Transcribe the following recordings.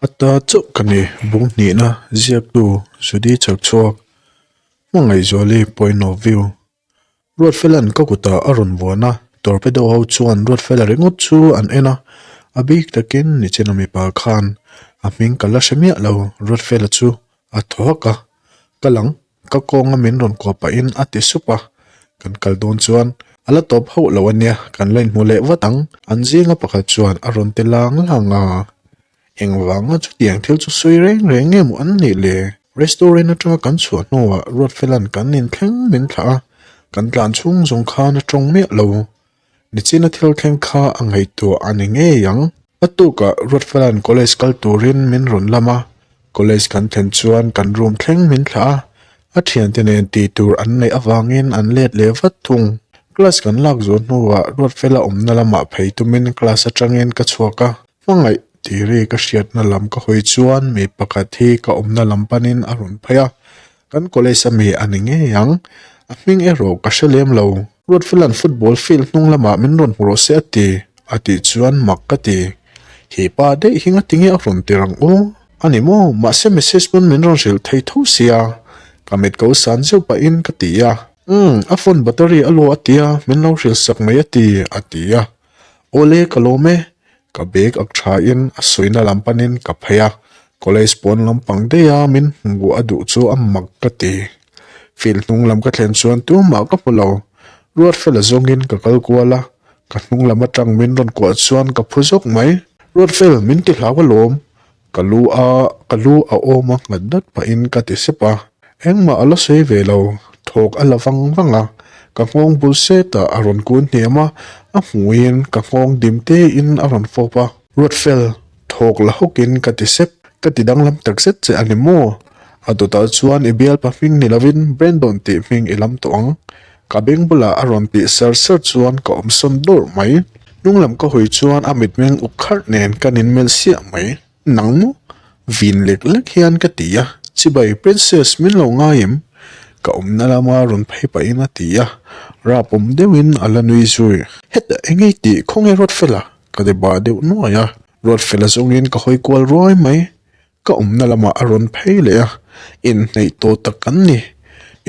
A ta chauh ka ni, bung hnihna ziaktu Judy Chhakchhuak, Hmangaihzuali point of view. Ruatfela'n ka kutah a rawn vuan a, torpedo ho chuan Ruatfela ringawt chu an en a, a bik takin nichina mipa khan a hming ka la hre miah lo, Ruatfela chu a thaw hak a, ka lang Ka kawnga min rawn kuah pahin a ti sup a, kan kal dawn chuan a la tawp hauh lo a nia, kan la inhmu leh vat ang, an zinga pakhat chuan a rawn ti lang lang a. Engvanga chutiang thil chu sawi reng reng nge maw an nih le? Restaurant atanga kan chhuah hnuah Ruatfela'n kan inthleng min thlah a, kan tlan chhung zawng khan a tawng miah lo. Nichina thil thleng kha a ngaihtuah a ni ngei ang. A tukah Ruatfela'n college kal turin min rawn lam a, college kan thlen chuan kan room thleng min thlah a, a thiante nen tih tur an neih avangin an let leh vat thung. Class kan lak zawh hnuah Ruatfela awmna lamah phei tumin class atangin ka chhuak a, hmangaih tih ri ka hriatna lam ka hawi chuan mi pakhat hi ka awmna lam panin a rawn phei a, kan college ami a ni ngei ang, a hming erawh ka hre lem lo. Ruatfela'n football field hnung lamah min rawn hmu rawh se a ti, a tih chuan mak ka ti. He pa daih hi ngati nge a rawn tir ang u? A ni maw, mahse message pawn min rawn hrilh thei tho sia, ka mit ko san zeuh pahin ka ti a. Umm, a phone battery a luah a tia, min lo hrilh sak mai a ti, a ti a. Awle ka lawm e, ka bag ak thain a sawina lam panin ka phei a, college pawn lampang daih a min hmu a duh chu a mak ka ti. Field hnung lam ka thlen chuan tumah ka hmu lo, Ruatfela zawngin ka kal kual a, ka hnung lam atang min rawn kuah chuan ka phu zawk mai. Ruatfel min ti hlau alawm, Ka lu a, ka lu a awm a nghat dat pahin ka ti sep a, engmah a la sawi ve lo, thawk a la vang vang a, ka nghawng bul set ah a rawn kun hniam a, a hmuiin ka nghawng dim tein a rawn fawp a. Ruatfel, thawk la hawkin ka ti sep, ka ti danglam tak zet che a ni maw? A dawtah chuan i bialpa hming ni lovin Brandon tih hming i lam tawh ang, ka beng bulah a rawn tih ser ser chuan ka awm sawn dawrh mai. Hnunglam ka hawi chuan a mitmeng uk kharh nen kan inmelh siah mai. Nang maw? Vin lek lek hian ka ti a, Chibai Princess min lo ngai em? Ka awmna lama rawn phei pahin a ti a, rap awm deuhin a la nui zui. Hetah eng ei tih khawnge Ruatfela? Ka ti bah deuh nuai a, Ruatfela zawngin ka hawi kual ruai mai. Ka awmna lamah a rawn phei leh a, inhneih tawh tak kan ni.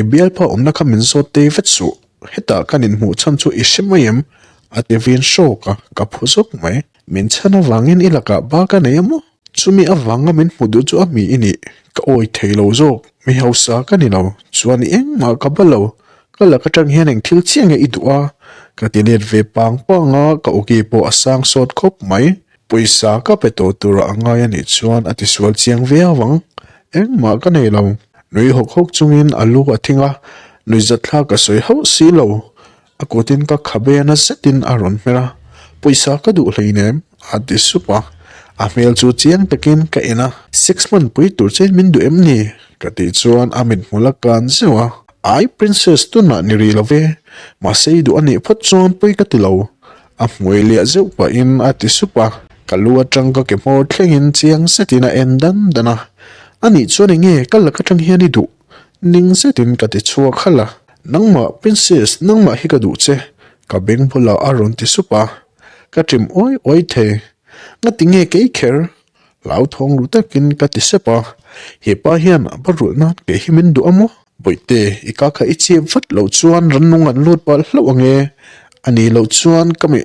I bialpa awmna kha min zawt tei vet suh, hetah kan inhmuh chhan chu i hre mai em? A ti vin hrawk a, ka phu zawk mai. Min chhan avangin i lakah ba ka nei a maw? Chumi avanga min hmu duh chu a mi i nih, ka awi thei lo zawk. Mi hausa ka ni lo, chuan i engmah ka ba lo. Ka lak atang hian eng thil chiah nge i duh a? Ka ti let ve pang pang a, ka awki pawh a sang sawt khawp mai. Pawisa ka pe tawh tura a ngai a nih chuan a tisual chiang viau ang. Engmah ka nei lo. Nui hawk hawk chungin a lu a thing a, nuihzatthlak a sawi hauh si lo. A kutin ka khabe na zetin a rawn hmer a, Pawisa ka duh hleinem, a ti sup a. A hmel chu chiang takin ka en a. Sex hmanpui tur chein min duh em ni? Ka tih chuan a mithmul a kan zeuh a. Ai Princess tunah ni rih lo ve, mahse i duh a nih phawt chuan pawi ka ti lo. A hmui liah zeuh pahin a ti sup a, ka lu atang ka ke hmawr thlengin chiang zetin a en dan dan a. Anih chuan enge ka lak atang hian i duh? Ning zetin ka ti chhuak halh a. Nangmah Princess, nangmah hi ka duh che, ka beng bulah a rawn ti sup a. Ka ṭim uai uai thei. Ngati nge kei kher? Hlauthawng ru takin ka ti sep a, hepa hian a va rulh nan kei hi min duh a maw? Bawihte, i ka kha i chip vat loh chuan rannung an lut palh hlauh ang e, a nih loh chuan ka mi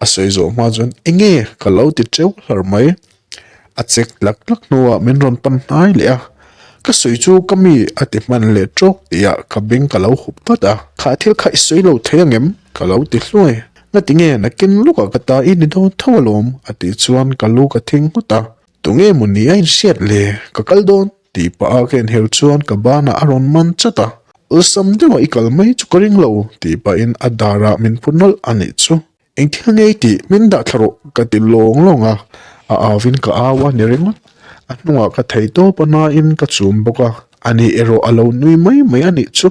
a sawi zawh hma chuan enge ka lo ti teuh hlar mai. A chek tlak tlak hnuah min rawn pan hnai leh a, ka sawi chu ka mi a ti hman leh tawk tihah ka beng ka lo hup vat a, kha thil kha i sawi lo thei ang em? Ka lo ti hluai. Ngati nge nakin lukah ka ta i ni dawn tho alawm a tih chuan ka lu ka thing nghut a. Tunge maw ni a inhriat le? Ka kal dawn tih pah a ka inher chuan ka banah a rawn man chat a. Awlsam deuhah i kal mai chu ka ring lo tih pahin a darah min phu nawlh a nih chu. Eng thil ngei tih min dah thla rawh ka ti lawng lawng a, a au in ka au a ni ringawt. A hnungah ka thei tawp a nain ka chum bawk a, ani erawh a lo nui mai mai a nih chu.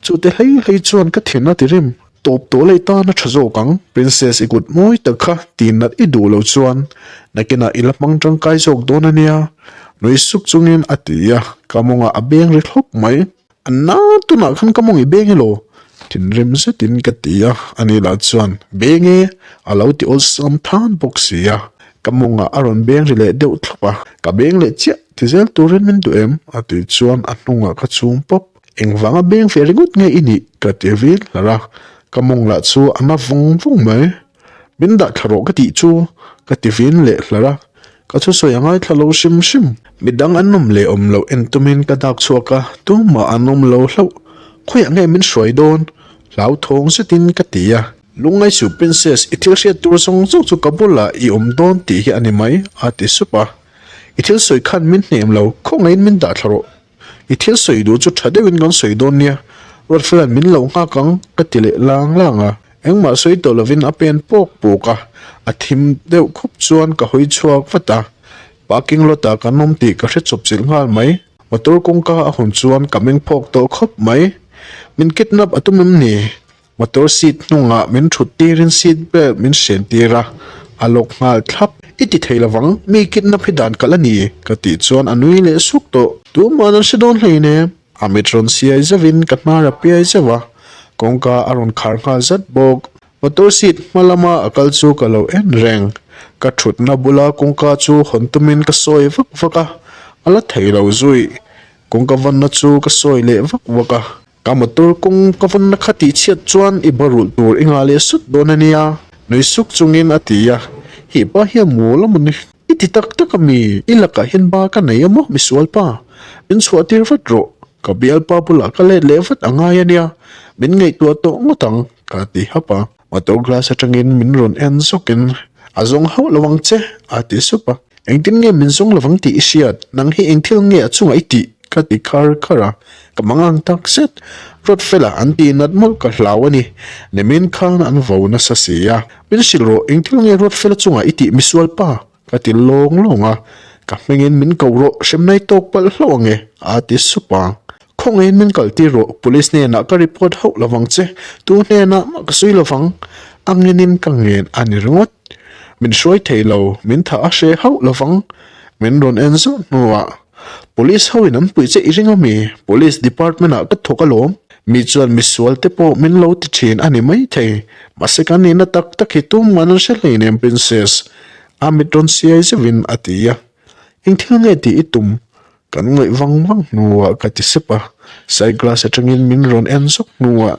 Chute hlei hlei chuan ka thin a ti rim. Tawp tawh leh tan a tha zawk ang, Princess i kut mawi tak kha tih nat i duh loh chuan nakinah i la hmang tangkai zawk dawn a nia, nui suk chungin a ti a, ka mawngah a beng ri thlawp mai. A na tunah khan ka mawng i beng elaw? Thinrim zetin ka ti a, ani lah chuan, Beng e, a lo ti awlsam than bawk si a. Ka mawngah a rawn beng ri leh deuh thlawp a, ka beng leh chiah ti zel turin min duh em? A tih chuan a hnungah ka chhung pawp. Engvanga beng ve ringawt nge i nih? Ka ti vil hlar a, ka mawng lah chu a na vawng vawng mai. Min dah thla rawh ka tih chu ka ti vin leh hlar a, ka thusawi a ngaithla lo hrim hrim. Midang an awm leh awm loh en tumin ka dak chhuak a, tumah an awm lo hlauh. Khawiah nge min hruai dawn? Hlauthawng zetin ka ti a. Lungngaisuh Princess, i thil hriat tur zawng zawng chu ka bulah i awm dawn tih hi a ni mai, a ti sup a. I thil sawi khan min hnem lo, khawngaihin min dah thla rawh. I thil sawi duh chu tha deuhin kan sawi dawn nia, Ruatfela'n min lo nghak ang, ka ti leh lang lang a. Engmah sawi tawh lovin a pen pawk pawk a, a thim deuh khup chuan ka hawi chhuak vat a. Parking lot ah kan awm tih ka hre chawp chilh nghal mai. Motor kawngka a hawn chuan ka meng phawk tawh khawp mai. Min kidnap a tum em ni? Motor seat hnungah min thut tirin seat belt min hren tir a, a lawk nghal thlap. I ti thei lovang, mi kidnap hi dan kalh a ni, ka tih chuan a nui leh suk tawh. Tuman an hre dawn hleinem, a mit rawn siai zeuhin ka hnar a piai zeuh a, kawngka a rawn khar nghal zat bawk. Motor seat hma lama a kal chu ka lo en reng. Ka thutna bula kawngka chu hawn tumin ka sawi vak vak a, a la thei lo zui. Kawngka vanna chu ka sawi leh vak vak a. Ka motor kawng ka vawnna kha tih chhiat chuan i barulh tur i ngah leh sut dawn a nia, nui suk chungin a ti a. Hi pa hian mawl a maw ni? I ti tak tak a mi? I lakah hian ba ka nei a maw misual pa? Min chhuah tir vat rawh, ka bialpa bulah ka let leh vat a ngai a nia, min ngaihtuah tawh ngawt ang, ka ti hap a. Motor glass atangin min rawn en zawkin, A zawng hauh lo ang che, a ti sup a. Engtin nge min zawng lovang tih i hriat? Nang hi eng thil nge a chungah i tih? ka ti khar khar a, ka mangang tak zet. Ruatfela an tih nat mawlh ka hlau a ni. Nimin khan an vo nasa si a. Min hrilh rawh, eng thil nge Ruatfela chungah i tih misual pa? Ka ti lawng lawng a, ka hmingin min ko rawh, hremnai tawk palh hlauh ang e, a ti sup a. Khawngaihin min kal tir rawh, police hnenah ka report hauh lovang che, tu hnenah mah ka sawi lovang, a ngenin ka ngen a ni ringawt. Min hruai thei lo, min thah a hre hauh lovang, min rawn en zawh hnuah, Police hoin an puih che i ring ami? Police department ah ka thawk alawm, mi chuan misual te pawh min lo ti thin a ni maithei, mahse kan nihna tak tak hi tumah an hre hleinem Princess, a mit rawn siai zeuhin a ti a. Eng thil nge tih i tum? Kan ngaih vang vang hnuah ka ti sep a, side glass atangin min rawn en zawk hnuah,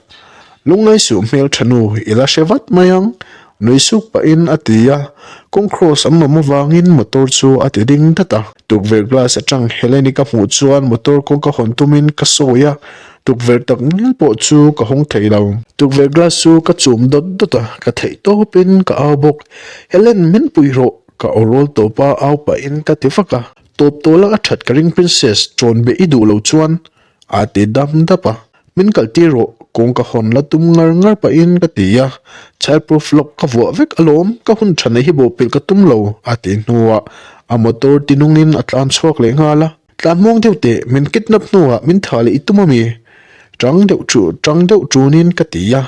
Lungngai suh hmel tha nu, i la hre vat mai ang, nui suk pahin a ti a, kawng cross an awm avangin motor chu a ti ding dat a. Tukverh glass atang Helen-i ka hmuh chuan motor kawng ka hawn tumin ka sawi a, tukverh tak ngial pawh chu ka hawng thei lo. Tukverh glass chu ka chum dawt dawt a, ka theih tawpin ka au bawk, Helen min pui rawh, ka aw rawl tawp a, au pahin ka ti vak a. Tawp tawh la a that ka ring princess chawn beh i duh lo chuan a ti dam dap a, min kal tir rawh kawng ka hawn la tum ngar ngar pahin ka ti a, child proof lock ka vuah vek alawm ka hun tha nei hi bawhpelh ka tum lo a ti hnuah a motor ti nungin a tlan chhuak leh nghal a, tlan muang deuh teh min kidnap hnuah min tha leh i tum ami? Tang deuh chu tang deuh tunin ka ti a,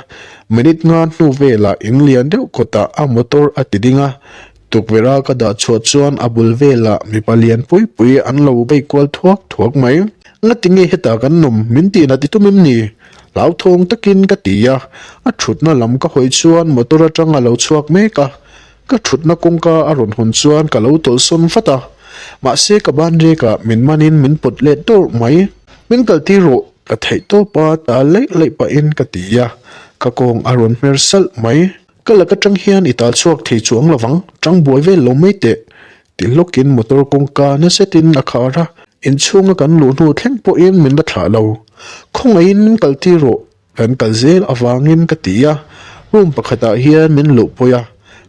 minute nga hnu velah in lian deuh kawtah a motor a ti ding a, Tukverh a ka dah chhuah chuan a bul velah mipa lian pui pui an lo bei kual thuak thuak mai. Ngati nge hetah kan nawm min tih nat i tum em ni? Hlauthawng takin ka ti a, a thutna lam ka hawi chuan motor atang a lo chhuak mek a, ka thutna kawngka a rawn hawn chuan ka lo tawlhsawn vat a, mahse ka banrekah min manin min pawt let dawrh mai. Min kaltir rawh, ka theih tawp a ta laih laih pahin ka ti a, ka kawng a rawn hmer salh mai. Ka lak atang hian i tal chhuak thei chuang lovang, tang buai vel lo mai teh, ti hlawkin motor kawngka na zetin a khar a, inchhunga kan luh hnu thleng pawhin min la thlah lo. Khawngaihin min kal tir rawh, kan kal zel avangin ka ti a, room pakhatah hian min luh pawi a,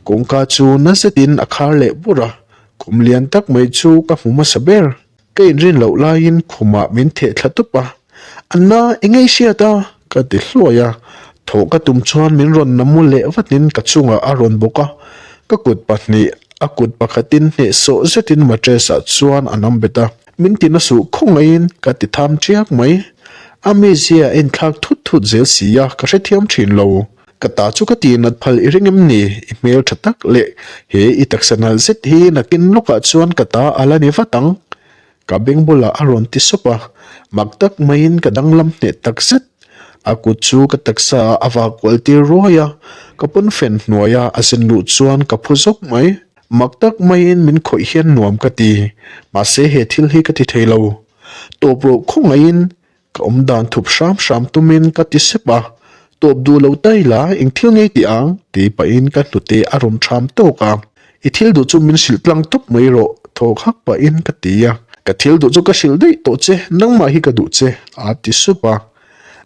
kawngka chu na zetin a khar leh bur a, khum lian tak mai chu ka hmu hmasa ber. Ka inrin loh laiin khumah min theh thla tup a, Anna, eng ei hriat a? ka ti hluai a, thawh ka tum chuan min rawn na mu leh vatin ka chungah a rawn bawk a, ka kut pahnih a kut pakhatin hnehsawh zetin mattress ah chuan a nam bet a, min ti na suh khawngaihin ka ti tham chiak mai. A mizia a inthlak thut thut zel si a, ka hrethiam thin lo. Ka ta chu ka ti nat phal i ring em ni? I hmel tha tak leh he i taksa nalh zet hi nakin lawkah chuan ka ta a la ni vat ang. Ka beng bulah a rawn ti sawp a, mak tak maiin ka danglam hneh tak zet. A kut chu ka taksa ah a vak kual tir ruai a, ka pawnfen hnuaia a zen luh chuan ka phu zawk mai. Mak tak maiin min khawih hian nuam ka ti. Mahse he thil hi ka ti thei lo. Tawp rawh khawngaihin ka awm dan thup hram hram tumin ka ti sep a. Tawp duh lo tai la eng thil ngei ti ang ti pahin ka hnute a rawn ṭham tawk a. I thil duh chu min hrilh tlang tawp mai rawh thawk hak pahin ka ti a. Ka thil duh chu ka hrilh daih tawh che, nangmah hi ka duh che a ti sup a.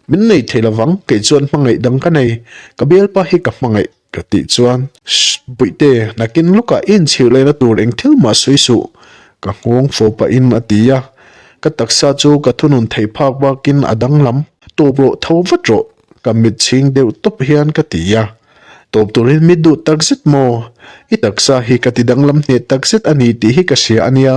Min nei thei lovang, kei chuan hmangaih dang ka nei, ka bialpa hi ka hmangaih ka tih chuan Shh Puihte, nakin lawkah i inchhir lehna tur eng thil mah sawi suh ka nghawng fo pahin a ti a, ka taksa chu ka thunun theih phak bakin a danglam. Tawp rawh tho vat rawh ka mit chhing deuh tawp hian ka ti a, tawp turin mit duh takzet maw? I taksa hi ka ti danglam hneh takzet a ni tih hi ka hria a nia,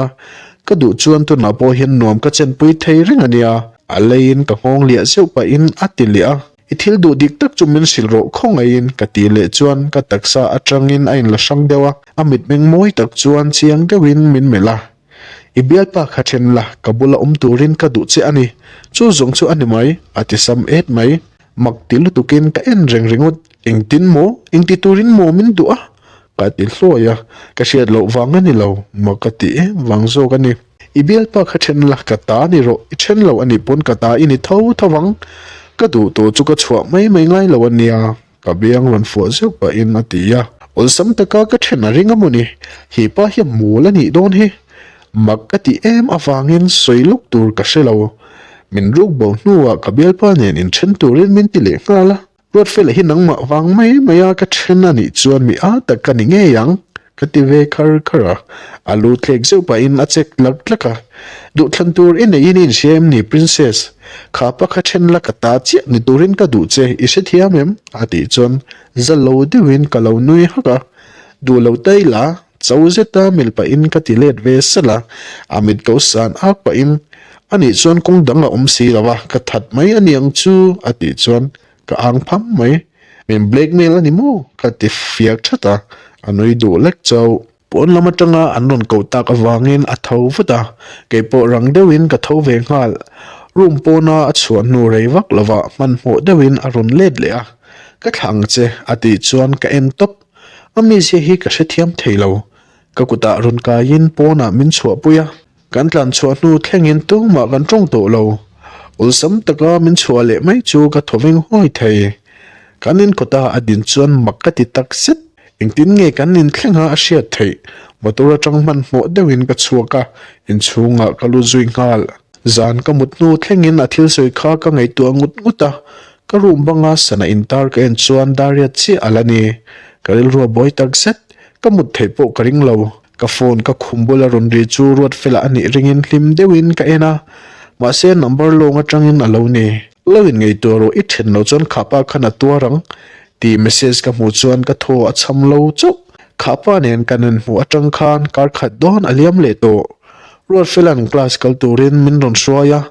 ka duh chuan tunah pawh hian nuam ka chenpui thei reng a nia, a leiin ka nghawng liah zeuh pahin a ti leh a, I thil duh dik tak chu min hrilh rawh khawngaihin ka tih leh chuan ka taksa atangin a inla hrang deuh a, a mitmeng mawi tak chuan chiang deuhin min melh a. I bialpa kha then la, ka bula awm turin ka duh che a ni. Chu zawng chu a ni mai, a ti sam et mai. Mak ti lutukin ka en reng ringawt, engtin maw, engti turin maw min duh a? Ka ti hluai a, ka hriat loh vang a ni lo, mak ka ti em vang zawk a ni. I bialpa kha then la, ka ta ni rawh, i then lo a nih pawn ka ta i ni tho tho vang. Ka duh tawh chu ka chhuah mai mai ngai lo a nia. Ka biang rawn fuah zeuh pahin a ti a. Awlsam taka ka then a ring a mawni, he pa hi a mawl a nih dawn hi. Mak ka tih em avangin sawi lawk tur ka hre lo. Min ruk bo hnuah ka bialpa nen inthen turin min ti leh nghal a. Ruatfela hi nangmah vang mai mai a ka then a nih chuan mi a tak ka ni ngei ang ka ti ve khar khar a. A lu thlek zeuh pahin a chek tlak tlak a. Duhthlan tur i neihin i inhria em ni Princess? Kha pa kha then la ka ta chiah ni turin ka duh che, i hrethiam em? a tih chuan za lo deuhin ka lo nui hak a. Duh lo tai la, cho zeta mil pahin ka ti let ve salh a, a mit ko san ak pahin, Anih chuan kawng dang a awm si lo a, ka that mai a niang chu a tih chuan ka ang pham mai. Min blackmail a ni maw? ka ti fiak that a, a nui duh lek chauh. Pawn lam atanga an rawn koh tak avangin a tho vut a, kei pawh rang deuhin ka tho ve nghal. Room pawna a chhuah hnu rei vak lovah hmanhmawh deuhin a rawn let leh a, Ka thlah ang che a tih chuan ka en tawp. A mizia hi ka hrethiam thei lo. Ka kutah rawn kaiin pawnah min chhuahpui a. Kan tlan chhuah hnu thlengin tumah kan tawng tawh lo. Awlsam taka min chhuah leh mai chu ka thaw veng huai thei. Kan inkawta a din chuan mak ka ti tak zet. Engtin nge kan inthleng a a hriat theih? Motor atang hmanhmawh deuhin ka chhuak a, inchhungah ka lut zui nghal. Zan ka mut hnu thlengin a thil sawi kha ka ngaihtuah ngut ngut a, ka room banga sana intar ka en chuan dar riat chiah a la ni. Ka rilru a buai tak zet. Ka mut theih pawh ka ring lo. Ka phone ka khum bula rawn ri chu Ruatfela a nih ringin hlim deuhin ka en a, mahse number lawng atangin a lo ni. Lo in ngaihtuah rawh i then loh chuan khapa khan a tuar ang tih message ka hmuh chuan ka thaw a chham lo chauh. Khapa nen kan inhmuh atang khan kar khat dawn a liam leh tawh. Ruatfela'n class kal turin min rawn hruai a,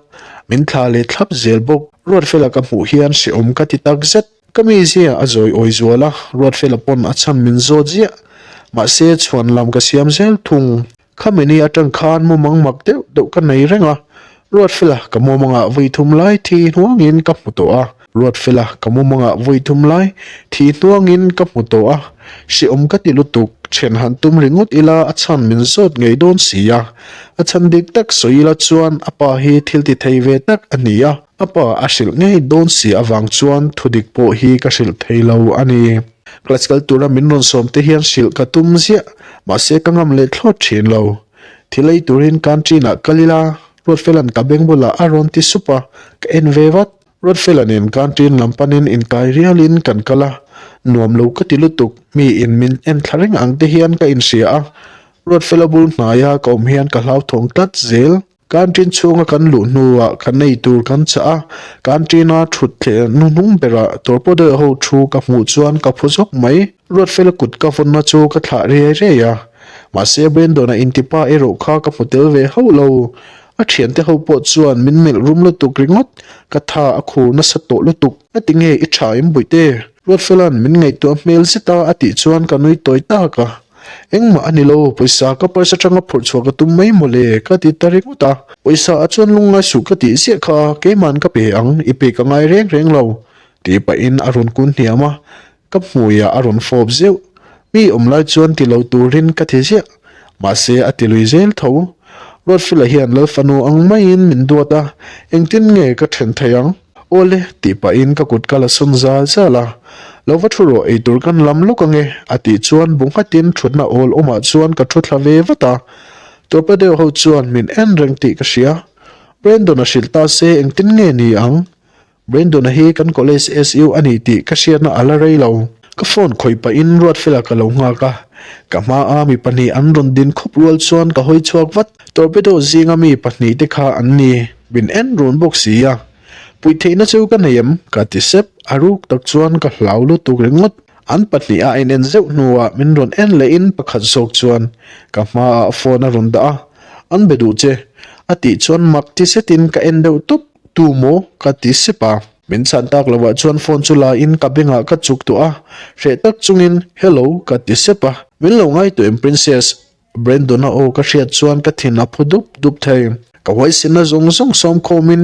min thla leh thlap zel bawk. Ruatfela ka hmuh hian hrehawm ka ti takzet. Ka mizia a zawi awi zual a, Ruatfela pawn a chhan min zawt ziah. Mahse, chhuan lam ka siam zel thung. Khamini atang khan mumang mak deuh deuh ka nei reng a, Ruatfela ka mumangah vawi thum lai thi hnuangin ka hmu tawh a. Ruatfela ka mumangah vawi thum lai thi hnuangin ka hmu tawh a. Hrehawm ka ti lutuk, then han tum ringawt ila a chhan min zawt ngei dawn si a. A chhan dik tak sawi ila chuan a pa hi thil ti thei ve tak a ni a. A pa a hrilh ngei dawn si avang chuan thudik pawh hi ka hrilh thei lo a ni. Class kal tura min rawn sawm te hian hrilh ka tum ziah, mahse ka ngam leh thlawt thin lo. Thil ei turin canteen ah kal ila, Ruatfela'n ka beng bulah a rawn ti sup a, ka en ve vat. Ruatfela nen canteen lam panin inkai rialin kan kal a, nuam lo ka ti lutuk, mi in min en thla reng ang te hian ka inhria a, Ruatfela bul hnaia ka awm hian ka hlauthawng tlat zel. Canteen chhunga kan luh hnuah kan ei tur kan chah a, canteen-a thut thleh hnuhnung berah torpedo ho thu ka hmuh chuan ka phu zawk mai. Ruatfela kut ka vawnna chu ka thlah riai riai a, mahse Brandon-a intipa erawh kha ka hmu tel ve hauh lo. A thiante ho pawh chuan min melh rum lutuk ringawt, ka tha a khur nasa tawh lutuk. Ngatinge i tha em Bawihte? Ruatfela'n min ngaihtuah hmel zet a a tih chuan ka nui tawi tak a. Engmah a ni lo, pawisa ka purse atanga phurh chhuah ka tum mai mawle, ka ti ta ringawt a. Pawisa ah chuan lungngai suh ka tih ziah kha, keiman ka pe ang, i pe ka ngai reng reng lo, tih pahin a rawn kun hniam a, ka hmuiah a rawn fawp zeuh. Mi awm lai chuan ti lo turin ka ti ziah, mahse a ti lui zel tho. Ruatfela hian Lalfanu ang maiin min duat a, engtin nge ka then thei ang? Awle, tih pahin ka kut ka la sawn zal zal a. Lo va thu rawh, eitur kan lam lawk ange, a tih chuan bu nghatin thutna awl awmah chuan ka thu thla ve vat a. Torpedo ho chuan min en reng tih ka hria. Brandon a hrilh ta se engtin nge ni ang? Brandon-a hi kan college SU a ni tih ka hriatna a la rei lo. Ka phone khawih pahin Ruatfela ka lo nghak a, ka hmaa mi pahnih an rawn din khawp rual chuan ka hawi chhuak vat. Torpedo zinga mi pahnih te kha an ni, min en run bawk si a. Puih theihna chu ka nei em? ka ti sep, a ruk tak chuan ka hlau lutuk ringawt. An pahnih a in en zeuh hnuah min rawn en lehin pakhat zawk chuan ka hmaah phone a rawn dah a, An be duh che, a tih chuan mak ti zetin ka en deuh tawp. Tu maw? ka ti sep a. Min chhan tak lovah chuan phone chu la in ka bengah ka chuk tawh a, hreh tak chungin Hello ka ti sep a. Min lo ngai tawh em Princess? Brandon-a aw ka hriat chuan ka thin a phu dup dup thei. Ka huaisinna zawng zawng sawm khawmin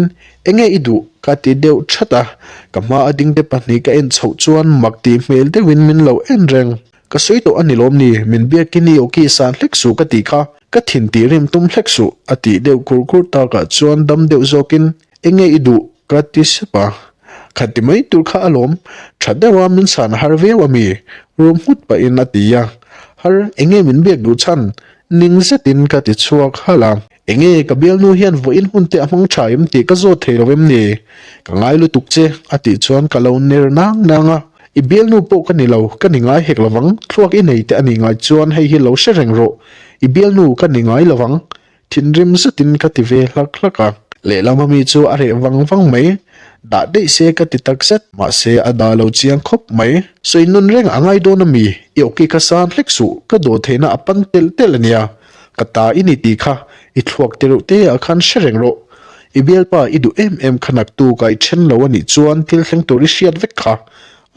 Enge i duh? ka ti deuh that a, ka hma a dingte pahnih ka en chhoh chuan mak tih hmel deuhin min lo en reng. Ka sawi tawh a ni lawm ni, min biakin i awki san hlek suh ka tih kha, ka thin tih rim tum hlek suh a tih deuh kur kur takah chuan dam deuh zawkin enge i duh ka ti sep a, kha ti mai tur kha alawm, tha deuha min san har viau ami rum nghut pahin a ti a, har enge min biak duh chhan ning zetin ka ti chhuak halh a. Enge ka bialnu hian vawiin hun te a hmang tha em tih ka zawt thei lo em ni? Ka ngai lutuk che a tih chuan ka lo ner nang nang a. I bialnu pawh ka ni lo, ka ni ngai hek lovang, thluak i nei te a nih ngai chuan hei hi lo hre reng rawh, i bialnu ka ni ngai lovang thinrim zetin ka ti ve hlak hlak a. Lehlam ami chu a reh vang vang mai, dah daih se ka ti tak zet, mahse a dah lo chiang khawp mai. Sawi nun reng a ngai dawn ami? I awki kha san hlek suh, ka dawh theihna a pan telh telh a nia. Ka ta i ni tih kha i thluak te reuh te ah khan hre reng rawh. I bialpa i duh em em kha naktuk a i then lo a nih chuan thil thleng tur i hriat vek kha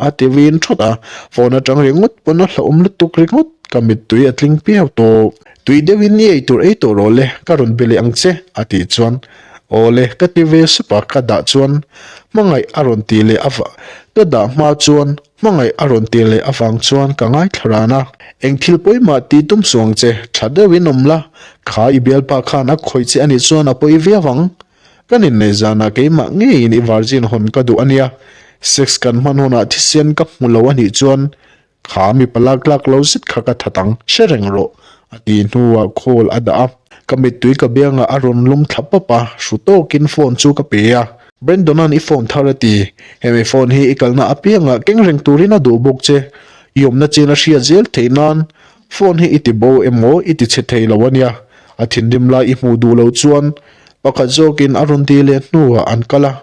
a ti vin thawt a. Phone atang ringawt pawn a hlauhawm lutuk ringawt ka mittui a tling piau tawh. Tui deuhin i eitur ei tawh rawh le ka rawn be leh ang che a tih chuan aw le ka ti ve sup a ka dah chuan hmangaih a rawn tih leh avah ka dah hma chuan Hmangaih a rawn tir leh avang chuan ka ngaithla ran a. Eng thil pawimah tih tum suh ang che, tha deuhin awm la, kha i bialpa khan a khawih che anih chuan a pawi viau ang. Kan inneih zanah keimah ngeiin i virgin hawn ka duh ania, sex kan hman hunah thisen ka hmu lo anih chuan kha mipa lak lak lo zet kha ka that ang, hre reng rawh a tih hnuah call a dah a. Ka mittui ka biangah a rawn lum thla pawp a, hru tawkin phone chu ka pe a. Brandon-a'n i phone thar a ti. Hemi phone hi i kalna apiangah keng reng turin a duh bawk che. I awmna chin a hriat zel theih nan phone hi i ti bo emaw i ti chhe thei lo a nia. A thinrim lai i hmuh duh loh chuan pakhat zawkin a rawn ti leh hnuah an kal a.